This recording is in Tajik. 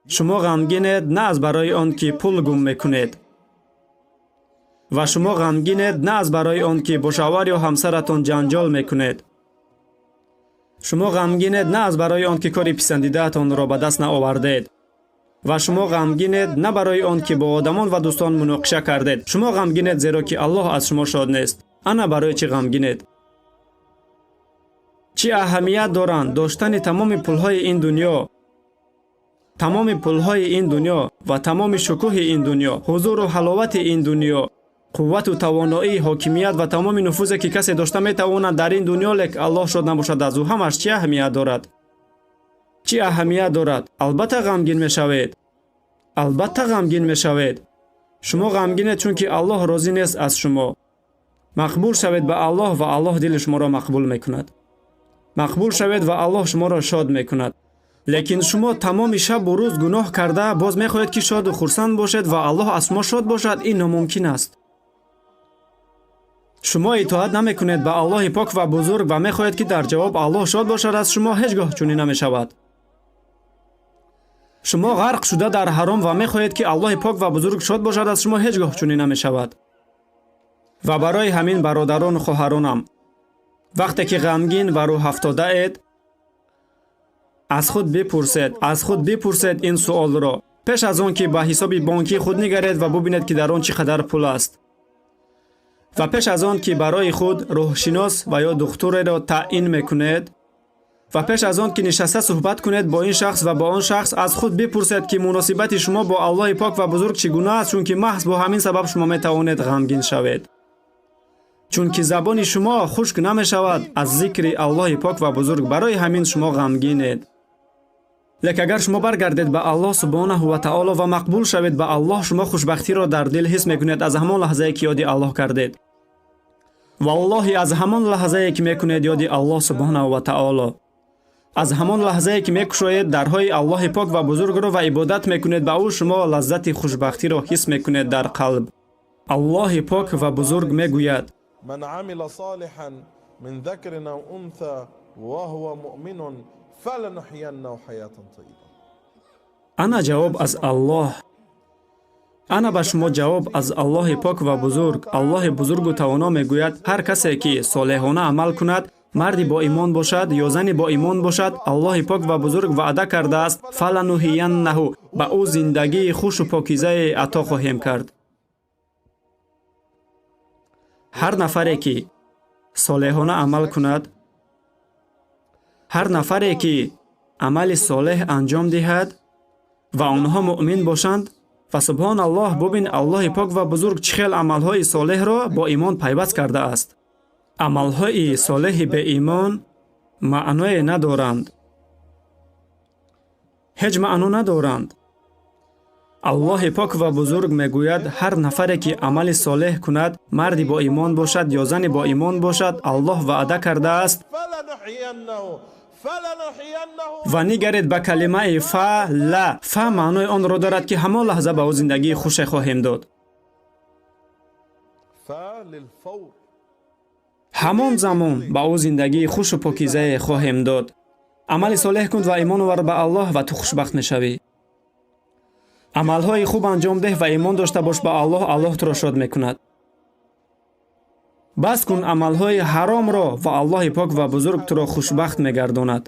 Шумо ғамгинед на аз барои он ки пул гум мекунед. Ва шумо ғамгинед на аз барои он ки бо шавҳар ё ҳамсаратон ҷанҷол мекунед. Шумо ғамгинед на аз барои он ки кори писандидаатонро ба даст наовардед. Ва шумо ғамгинед на барои он ки бо одамон ва дӯстон муноқиша кардед. Шумо ғамгинед, зеро ки Аллоҳ аз шумо шод нест. Ана барои чӣ ғамгинед. Чӣ аҳамият доранд доштани тамоми пулҳои ин дунё, тамоми пулҳои ин дунё ва тамоми шукӯҳи ин дунё, ҳузуру ҳаловати ин дунё, қуввату тавоноӣ, ҳокимият ва тамоми нуфузе, ки касе дошта метавонад дар ин дунё, лек Аллоҳ шод набошад аз ӯ, ҳамаш чӣ аҳамият дорад? Чӣ аҳамият дорад? Албатта, ғамгин мешавед. Албатта, ғамгин мешавед. Шумо ғамгинед, чунки Аллоҳ розӣ нест аз шумо. Мақбул шавед ба Аллоҳ, ва Аллоҳ дили шуморо мақбул мекунад. Мақбул шавед, ва Аллоҳ шуморо шод мекунад. Лекин шумо тамоми шабу рӯз гуноҳ карда, боз мехоҳед, ки шоду хурсанд бошед ва Аллоҳ аз шумо шод бошад. Ин номумкин аст. Шумо итоат намекунед ба Аллоҳи Пок ва Бузург ва мехоҳед, ки дар ҷавоб Аллоҳ шод бошад аз шумо. Ҳеҷ гоҳ чунин намешавад. Шумо ғарқ шуда дар ҳаром ва мехоҳед, ки Аллоҳи Пок ва Бузург шод бошад аз шумо. Ҳеҷ гоҳ чунин намешавад. Ва барои ҳамин, бародарону хоҳаронам, вақте ки ғамгин ва рӯҳафтодаед, аз худ бипурсед, аз худ бипурсед ин суолро. Пеш аз он ки ба ҳисоби бонкии худ нигаред ва бубинед, ки дар он чӣ қадар пул аст, ва пеш аз он ки барои худ рӯҳшинос ва ё духтуреро таъин мекунед, ва пеш аз он ки нишаста суҳбат кунед бо ин шахс ва бо он шахс, аз худ бипурсед, ки муносибати шумо бо Аллоҳи Пок ва Бузург чӣ гуна аст, чунки маҳз бо ҳамин сабаб шумо метавонед ғамгин шавед, чунки забони шумо хушк намешавад аз зикри Аллоҳи Пок ва Бузург. Барои ҳамин шумо ғамгинед. Лек агар шумо баргардед ба Аллоҳ субҳонаҳу ва таоло ва мақбул шавед ба Аллоҳ, шумо хушбахтиро дар дил ҳис мекунед аз ҳамон лаҳзае, ки ёди Аллоҳ кардед. Валлоҳи, аз ҳамон лаҳзае, ки мекунед ёди Аллоҳ субҳонаҳу ва таоло, аз ҳамон лаҳзае, ки мекушоед дарҳои Аллоҳи Пок ва Бузургро ва ибодат мекунед ба ӯ, шумо лаззати хушбахтиро ҳис мекунед дар қалб. Аллоҳи Пок ва Бузург мегӯяд: من عمل صالحا من ذكر أو أنثى وهو مؤمن فلنحيينه حياة طيبة. Ана ҷавоб аз Аллоҳ, ана ба шумо ҷавоб аз Аллоҳи Пок ва Бузург. Аллоҳи Бузургу Тавоно мегӯяд: ҳар касе ки солеҳона амал кунад, марди бо имон бошад ё зани бо имон бошад, Аллоҳи Пок ва Бузург ваъда кардааст: فلنحيينه, ба ӯ зиндагии хушу покизае ато хоҳем кард. Ҳар нафаре ки солеҳона амал кунад, ҳар нафаре ки амали солеҳ анҷом диҳад ва онҳо муъмин бошанд. Ва субҳоналлоҳ, бубин, Аллоҳи Пок ва Бузург чӣ хел амалҳои солеҳро бо имон пайваст кардааст. Амалҳои солеҳи беимон маъное надоранд, ҳеҷ маъно надоранд. Аллоҳи Пок ва Бузург мегӯяд: ҳар нафаре ки амали солеҳ кунад, марди бо имон бошад ё зани бо имон бошад, Аллоҳ ваъда кардааст. فلنحيينه فلنحيينه. Ва нигаред ба калимаи фа ла. Фа маънои онро дорад, ки ҳамон лаҳза ба ӯ зиндагии хуше хоҳем дод. فا للفور. Ҳамон замон ба ӯ зиндагии хушу покизае хоҳем дод. Амали солеҳ кун ва имон овар ба Аллоҳ, ва ту хушбахт мешавӣ. Амалҳои хуб анҷом деҳ ва имон дошта бош ба Аллоҳ, Аллоҳ туро шод мекунад. Бас кун амалҳои ҳаромро, ва Аллоҳи Пок ва Бузург туро хушбахт мегардонад.